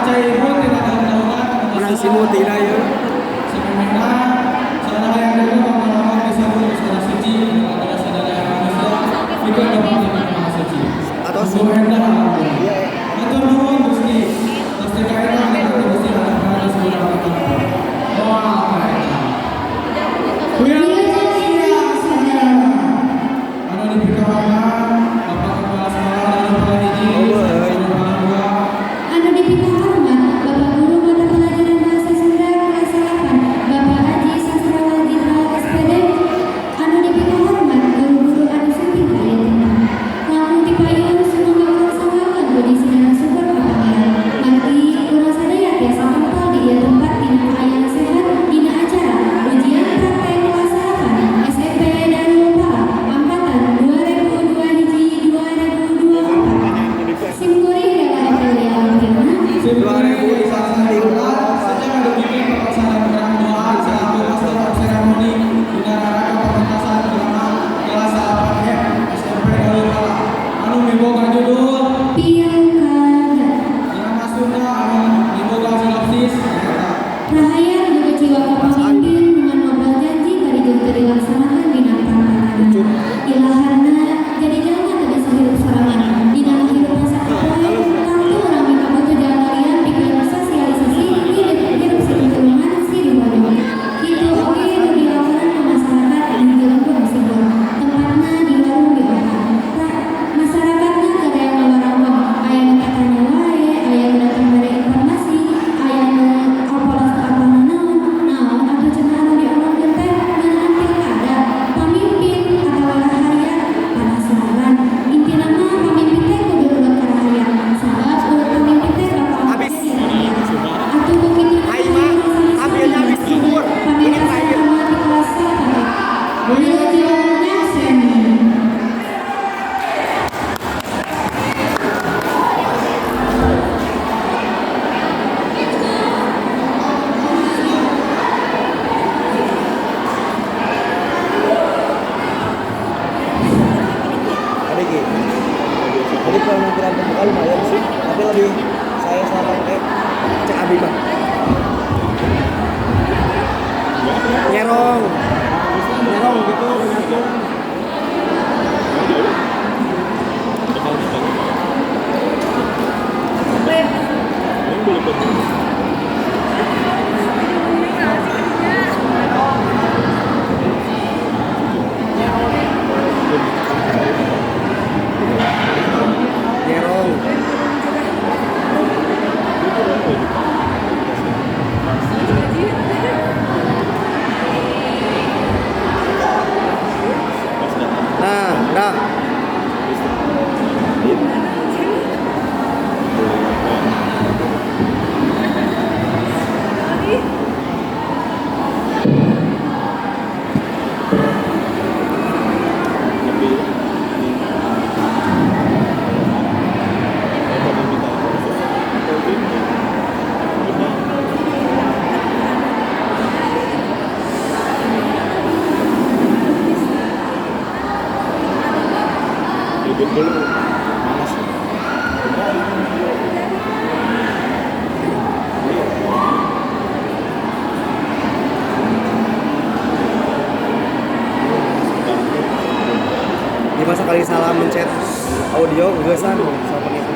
Menang si Mutina ya. Atau sih? Iya. Anu dipikahormat Bapak Guru Mata Pelajaran Bahasa Sunda kelas 8, Bapak Haji Sastrawan H SPD. Anu dipikahormat guru-guru anu sumping ka ieu tempat. Langkung ti payun sumangga urang sanggakeun puji sareng syukur ka Pangeran. Margi urang sadaya tiasa kempal di ieu tempat dina kaayaan sehat dina acara ujian praktek kelas 8 SMP Darul Falah angkatan 2002 hiji 2024. Sim kuring Dela Evelia Alfiana. 2000. Pilkada. Rahayat nu keciwa ka pamimpin nu ngan ngobrol janji karijung teu dilaksanakeun dina praktekna. Ilaharna jadi jalma teu bisa hirup sorangan. Dina kahirupan sapopoe tangtu urang mikabutuh jalma lian pikeun sosialisasi hidup hirup satulungan silih hoyong. Kitu oge nu dilakonan ku masyarakat di lembur Sibur. Tempatna di warung BOH. Masyarakatna teu aya ngawarangkong, aya nu tatanya wae, aya nu datang mere informasi, aya nu opolos teu apal nanaon. Naon atuh cenah anu diomongkeun teh ngeunaan pilkada, pamimpin atawa rahayat penasaran. Intina mah pamimpin teh kudu nurut ka rahayat, sabab urut pamimpin teh bakal Habis. jadi rakyat. Atuh ku kitu Aing mah ambilnya habis zuhur. Ini terakhir. Di kelas 8. Wilujeng nyakseni. Ada gitu. Jadi penampilan pembuka lumayan sih, tapi lebih saya selama cek abi mah. Nyerong, nyerong gitu, menyatu. Nyerong. Nah, dah. Di masa kali salah mencet audio, geusan sama itu.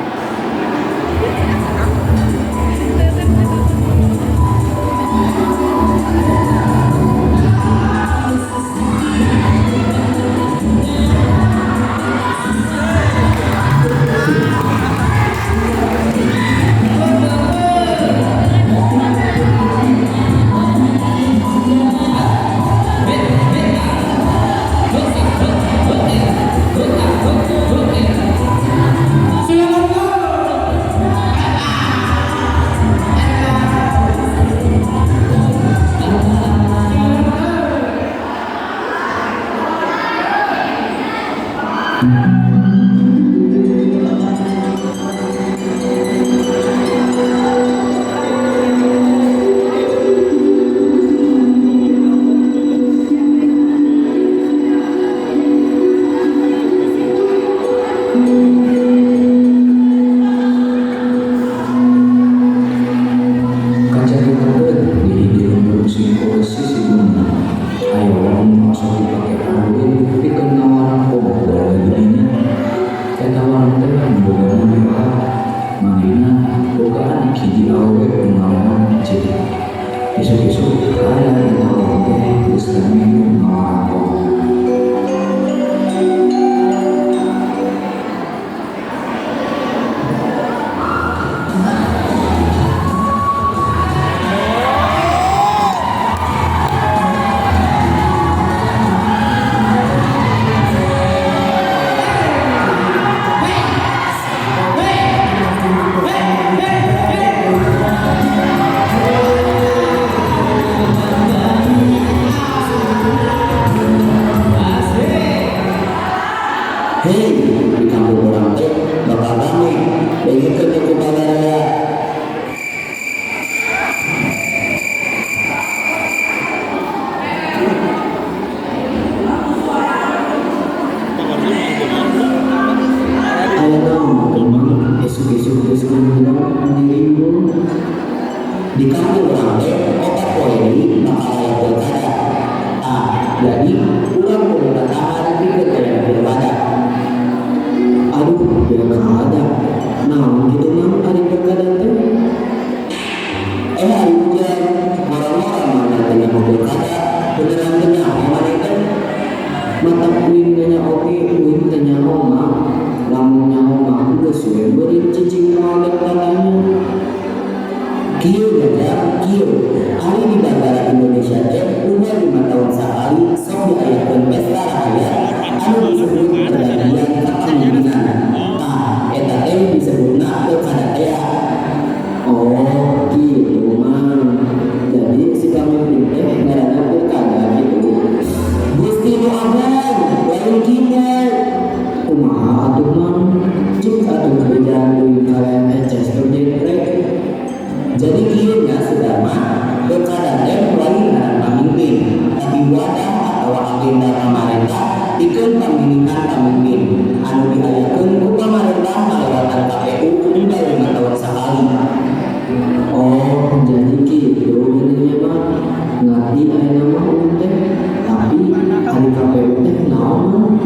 Hiji awewe nu ngaranna Citra. Isuk-isuk aya eta awewe teh geus rame nu ngawarangkong. Hei, di kampung urang teh bakal rame, dengekeun teh ku pabaraya. Aya naon atuh Mang, isuk-isuk geus ngundang meni rimbung. Di kampung urang teh 4 poe deui bakal aya pilkada. Tah, jadi urang kudu tatahan pikeun aya pilkada. Aduh, pilkada. Naon kitu Mang ari pilkada teh? Eh, ari hujan, ngora-ngora mana teh nyaho pilkada, beneran teu nyaho maneh teh? Matak uing nanya oge, uing teu nyaho Mang. Lamun nyaho mah geus we beureum cicing moal dek tatanya. Kieu jajang, kieu. Ari di bandara Indonesia teh unggal 5 tahun sakali sok diayakeun pesta rakyat anu disebut pergantian kepemimpinan. Tah, eta teh disebutna pilkada tea. Oh, kitu Mang. Jadi si pamimpin teh ngaranna pilkada kitu. Gusti nu agung, lain kitu. Kumaha atuh Mang? Cik atuh bejaan uing kalayan eces tur jengkrek. Jadi kieu nya Sudarma, pilkada teh lain ngaran pamimpin, tapi wadah atawa agenda pamarentah pikeun pamilihan pamimpin anu diayakeun ku pamarentah ngalewatan KPU unggal 5 tahun sakali. Oh, jadi kitu geuning nya Mang. Ngarti ayeuna mah uing teh, tapi ari KPU teh naon Mang?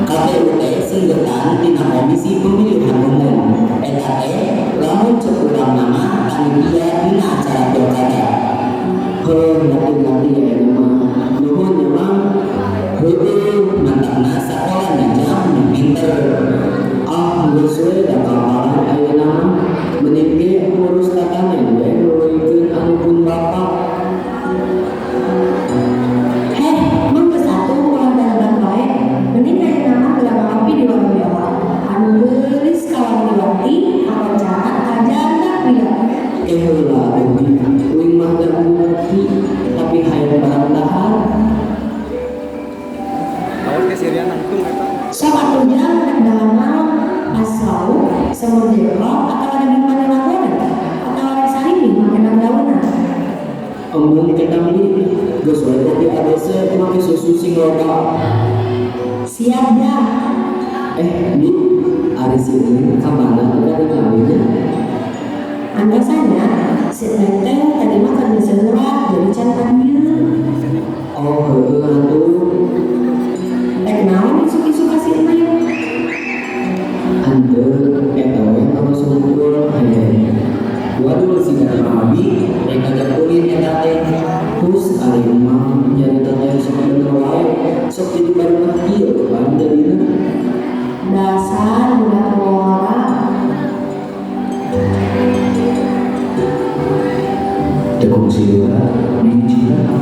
KPU teh singgetan tina Komisi Pemilihan Umum. Eta teh lamun cek urang nama panitia dina acara pilkada. Heuh, ngerti-ngerti ayeuna mah. Nuhun nya Mang. Heueuh, mantapna sakola nya jang nu pinter. Ah, geus we da kapalan ayeuna mah. Mending ge ngurus tatanen we nuluykeun anu pun bapak. Heh, mah geus atuh ulah balaban wae. Mending ayeuna mah geura ngopi di warung Jawa. Anu geulis kawanti-wanti, kakoncara kajanda pria. Eh heula atuh Bi, uing mah da ngopi tapi hayang barang dahar. Awas ke Sirian nangtung eta. Sok atuh jang rek dahar naon? Pas lauk, semur jengkol atawa daging maneh atawa rek sarimi make daunan. Embung ketang Bi, geus we kopi ABC make susu sing loba. Siap jang. Eh, Bi, ari si Neng ka mana teh ningali nya? Antosannya si Neng teh tadi mah keur nyieun surat jadi can ka dieu. Oh, heueuh atuh. Rek naon isuk-isuk ka si Neng? Henteu, eta we ngaros ngumpul hehe. Waduh siga Mama Bi, rek ngajak ulin eta teh. Hus ari Mang nyarita teh sok bener wae, sok jadi bareng kieu pan jadina. Dasar budak ngora. Teu kungsi heula, Neng Citra.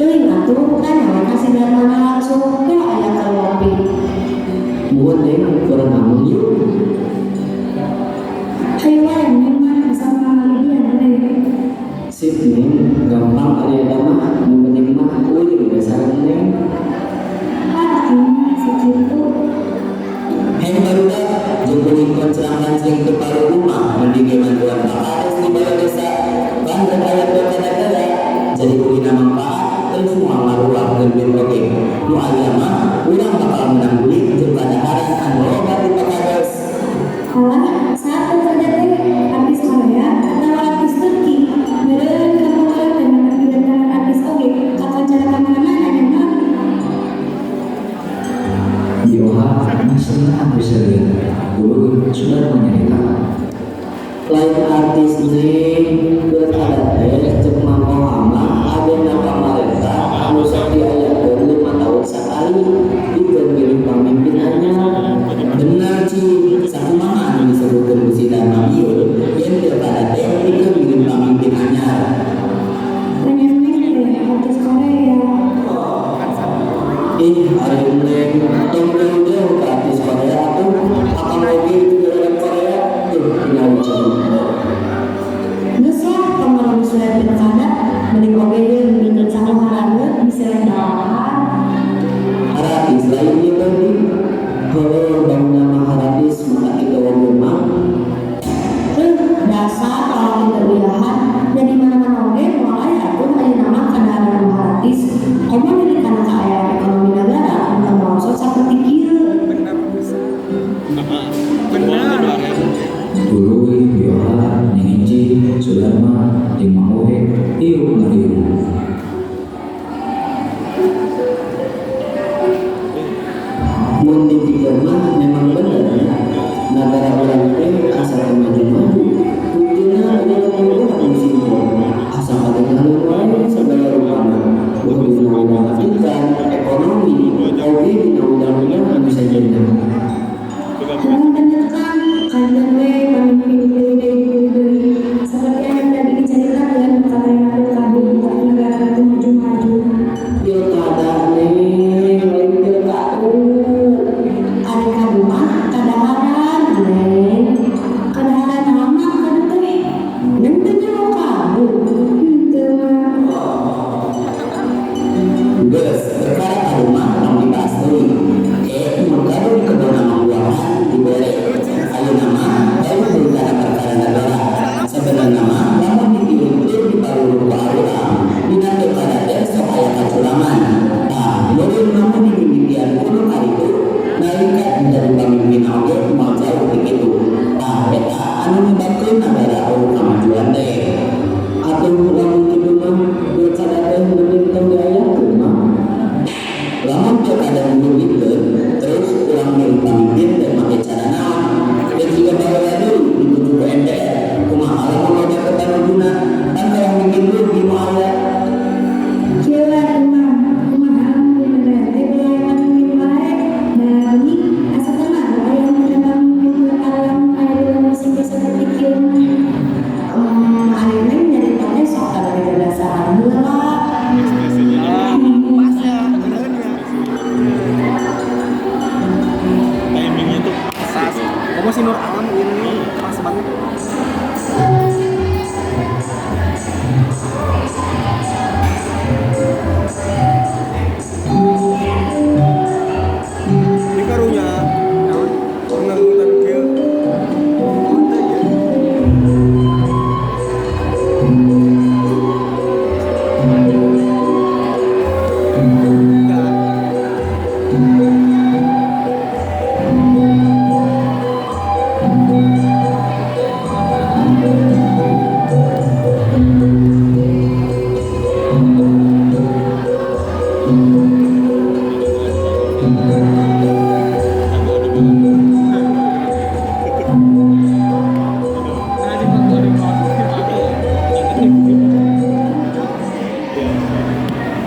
Teuing atuh tanya we ka si Darmana langsung, teu aya keur ngopi. Muhun, Neng, kurang amun yuk. Hayu wae, Neng mah bisa ngalidian teh. Sip, Neng, gampang ari eta mah, nu penting mah ulin we sareng Neng. Ah, ini sakitu. Heng barudak, jeung ulin koncrang-kancing teu paru rumah mending ge bantuan Pak Kades di balai desa. Pan rek aya pilkada teh jadi ulina manfaat terus moal ngaruahkeun duit oge. Nu aya mah urang bakal menang duit jeung kadaharan anu loba ti Pak Kades. Alah, saat bekerja teh artis Korea atau artis Turki. Meureun kamu teh mata kedatangan artis oge kakoncara ka mana-mana nya mah. Bioha masih bisa lihat dulu sudah menyerita. Lain artis, Neng, pilkada teh cek Mang Ohama agenda pamarentah anu sok diayakeun 5 tahun sakali pikeun milih pamimpin anyar. Bener, Ci, sakumaha anu disebutkeun ku si Darma ieu yen pilkada teh pikeun milih pamimpin anyar. Tanya Neng teh artis Korea. Ih, ari Neng tong jauh-jauh ke artis Korea atuh, akang oge juga orang Korea tuh tinggal dicari. Geus lah, tong ngarurus we pilkada, mending oge ye mimikeun sangu haranget bisi rek dahar. Haratis lain ieu teh. Heueuh, bangna mah haratis maka kitu oge mah. Heuh, dasar kalau kita uyahan, da di mana-mana oge moal aya atuh ayeuna mah kadaharan nu haratis. Komo deui kana kaayaan ekonomi nagara anu teu merosot saperti kieu. Benar. Tuluy Bioha, Neng Inci, Sudarma, jeung Mang Ohe tiup ngariung. Mun dipikir mah memang bener ya. Nagara urang teh asa teu maju-maju. Buktina urang urang musim asa katinggalan wae sagala rupana. Boh dina bidang pendidikan, ekonomi, oge dina undang-undang anu sejenna. Heuh, bener Kang, kanten we pamimpin dipilih deui dipilih deui. Seperti anu tadi dicaritakeun katanya pilkada tapi nagara teu maju-maju. Pilkada, Neng, lain pilkadu. Ari kadu mah kadaharan, Neng. Kadaharan naon mah kadu teh? Neng teu nyaho kadu. Henteu mah. Geus, perkara kadu mah tong dibahas deui. Mun kadu di kebon buahan dibere. Ayeuna mah balik deui kana perkara nagara. Sabenerna mah lamun dipilih di paruruh ku arurang, dina pilkada teh sok aya kacurangan. Tah, meureun lamun dimimitian kudu karitu nalika jadi pamimpin oge moal jauh ti kitu. Tah, eta anu nyebabkeun nagara euweuh kamajuan teh. Atuh lamun kitu mah pilkada teh mending tong diayakeun mah. Lamun pilkada dimimikeun terus urang milih pamimpin teh make cara naon? Dan jika baheula deui dituju ku MPR, kumaha lamun loba ketaruguna? Pan kalah mungkin rugi nu aya. Kieu atuh mah, kumaha lamun di negara teh boga pamimpin wae. Da geuning asa teu ngaruh aya pemilihan pamimpin lamun aya di musik saperti kieu mah. Ari Neng nyarita teh sok kada didasar heula. Pas ya, benernya. Timingnya tuh pas. Pas. Kamu si Nur Alam ini pas banget. Ini karunya penganggutan kieu. Konten ya. Enggak.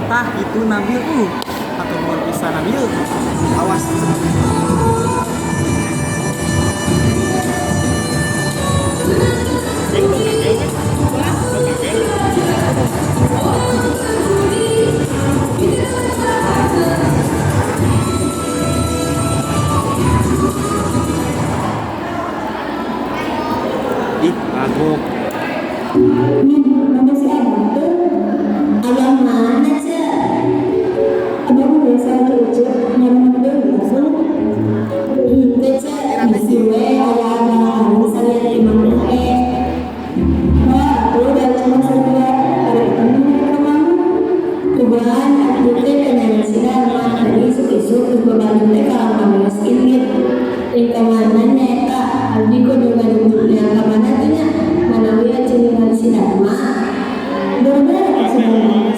Tah gitu Nabil, atau luar bisa Nabil. Awas.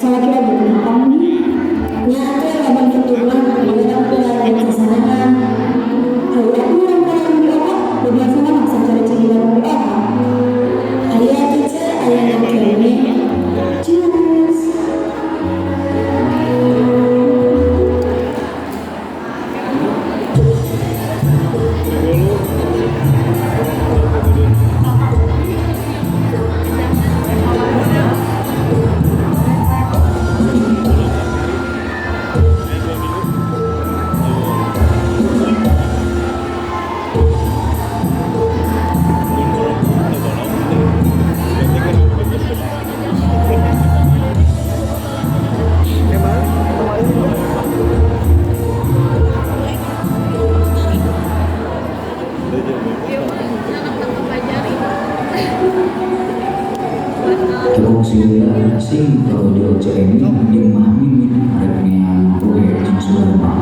Salaki lagi kumaha nih? Nya atuh lamun kitu mah ieu urang sasarangan. Hayu atuh urang ka warung Bi Oha, nu biasana maksa cari-cari warung Bi Oha. Hayu atuh ce, aya keneh. Cus. Tekong sila sing torojol Ceu Emi jeung Mah Mimin arek neang Mang Uhe jeung Sudarma.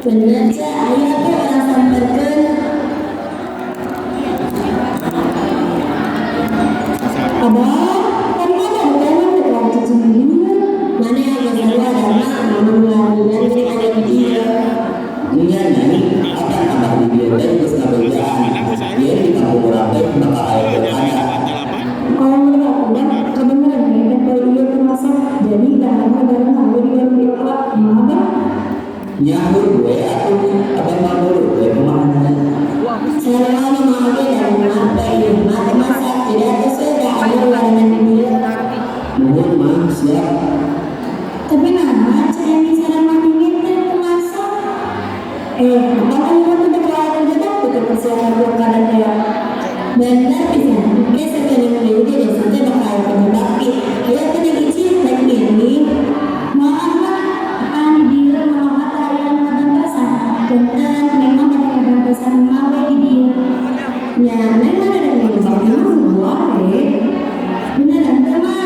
Bener ce, ayo atuh urang samperkeun. Abah, kan mana bukan tukang cuci begini? Mana yang sarua dana, mana mularian jeung ada di dieu. Nya nyi, apan abah di dieu teh geus ngabejaan. Ieu di kampung urang teh bakal aya pilkada. Kalau menurut aku mah, kebeneran nih poe ieu teu masak, jadi daharna barengan we di warung Bi Oha. Kumaha bah? Nyahur we atuh, abah mah nurut we kumaha. Sarua mama oge da mah poe ieu mah teu masak, jadi atuh we dahar barengan di dieu. Nuhun mah siap. Tapi naha Ceu Emi sareng Mah Mimin teh teu masak? Apa ayeuna teh bakal aya kerja bakti keur persiapan pilkada teh ya? Bener pisan, engke sakedeung deui di desa teh bakal aya kerja bakti. Hayu atuh Neng Ici, rek ngiring. Moal mah, apaan di dieu mah teh aya nu ngabantosan. Punten, Neng mah bade ngabantosan mah we di dieu. Nya, Neng mah rek ngiring bakti mah wae. Beneran teh mah?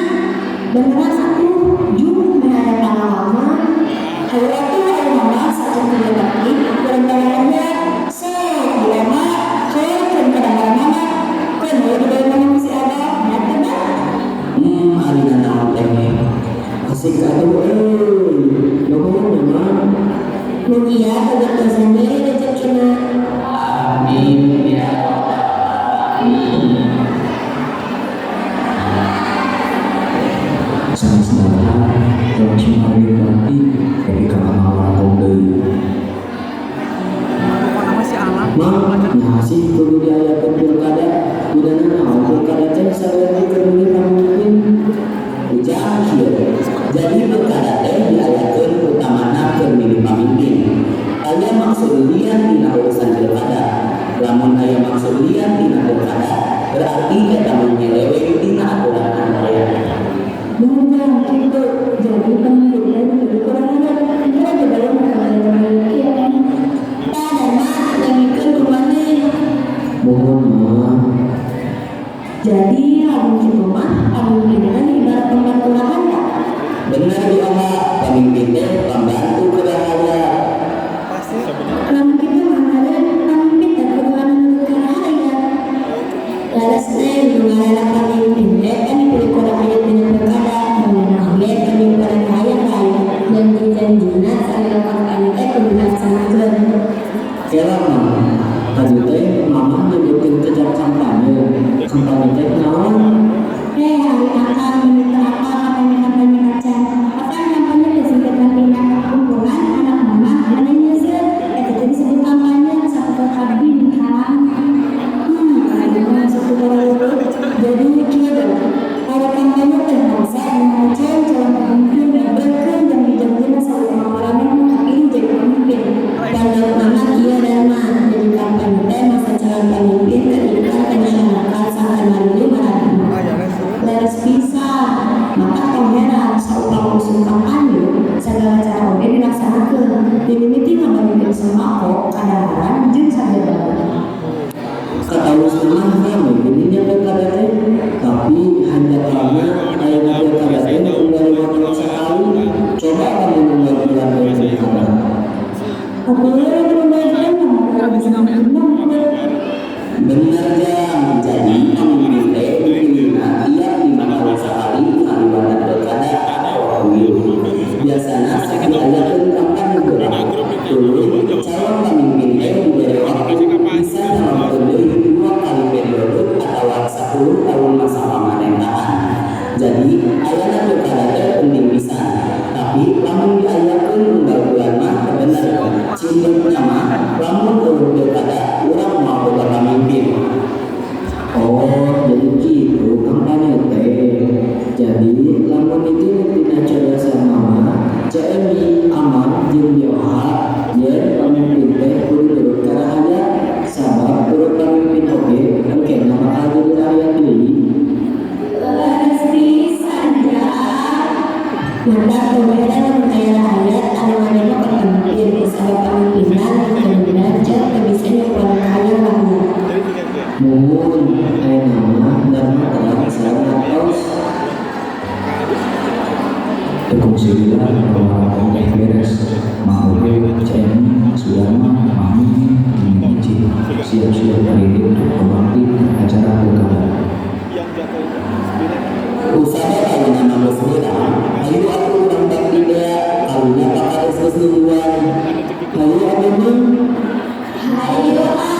Beneran atuh, jung meh aya pangalaman. Hayu atuh ayeuna mah sacan kerja bakti, urang bayaran heula. Sok, dilema, keun ka dahar mama. Keun we dibayar mama ku si abah, nya teh bah? Ari nanaon teh Neng? Asik atuh euy. Nuhun nya mah. Mugia kagertosan deui rejekina. Amin ya rabbal alamin. Sanes dahar langsung arek tepi ka kamar warkop deui. Mah, naha sih kudu diayakeun pilkada? Gunana naon pilkada teh sarua keur milih pamimpin? Ujang kieu. Jadi pilkada teh diayakeun utamana keur milih pamimpin. Aya maksud lian dina urusan pilkada. Lamun aya maksud lian dina pilkada, berarti eta menyeleweng dina aturan anu aya. Bener kitu, jadi pemimpin teh kudu kurang ajar. Kira dibayar ka aya kieu. Tah Dharma dengikeun ku maneh. Nuhun mah. Jadi lamun kitu mah pamimpin teh ibarat pembantu rahaya. Bener Bi Oha, pamimpin teh pambantu ke rahaya. Lamun kitu mah meureun pamimpin teh kudu anu nurut ka rahaya. Leres teh nu ngaranna pamimpin teh kan dipilih ku rakyat dina pilkada, mun oge pamimpin rahaya lain. Janji-janjina salila kampanye teh kudu dilaksanakeun. Kela mah, tadi teh mama nyebutkeun kejap kampanye. Kampanye teh naon? Ari akang meni teu apal kampanye-kampanye acan. Apan kampanye teh singkatan tina kumpulan anak mamah anu nyeuseut. Eta teh disebut kampanye sakumaha kabin Kang. Ayeuna suku baraleutik. Jadi kieu deui. Ari kampanye teh mangsa anu ngocen calon pemimpin ngabeulkeun janji-janjina salila maraneh nu kapilih jadi pemimpin. Pandangan mama kieu Dharma. Jadi kampanye teh masa calon pemimpin kehidupan ke masyarakat sangkan marili maranehna. Leres pisan. Maka tong heran saupama usum kampanye sagala cara oge dilaksanakeun. Dimimiti ngabagikeun sembako, kadaharan jeung sajabana. Katalusna mah rame geuning nya pilkada teh, tapi hanjakalna ayeuna pilkada teh unggal 5 tahun sakali. Coba lamun unggal bulan we pilkada. Atuh we lamun unggal bulan mah moal bisa menang. Si Lila warang ogeh beres. Mang Uhe, Ceu Emi, Sudarma, Mang Mimi, jeung Neng Ici siap-siap aridi rek bakti kana acara pilkada. Yang jatuh itu 9. Usah karunya mah geus beurang, hayu atuh urang bakti dea, karunya Pak Kades geus nungguan. Hayu atuh, Neng. Hayu.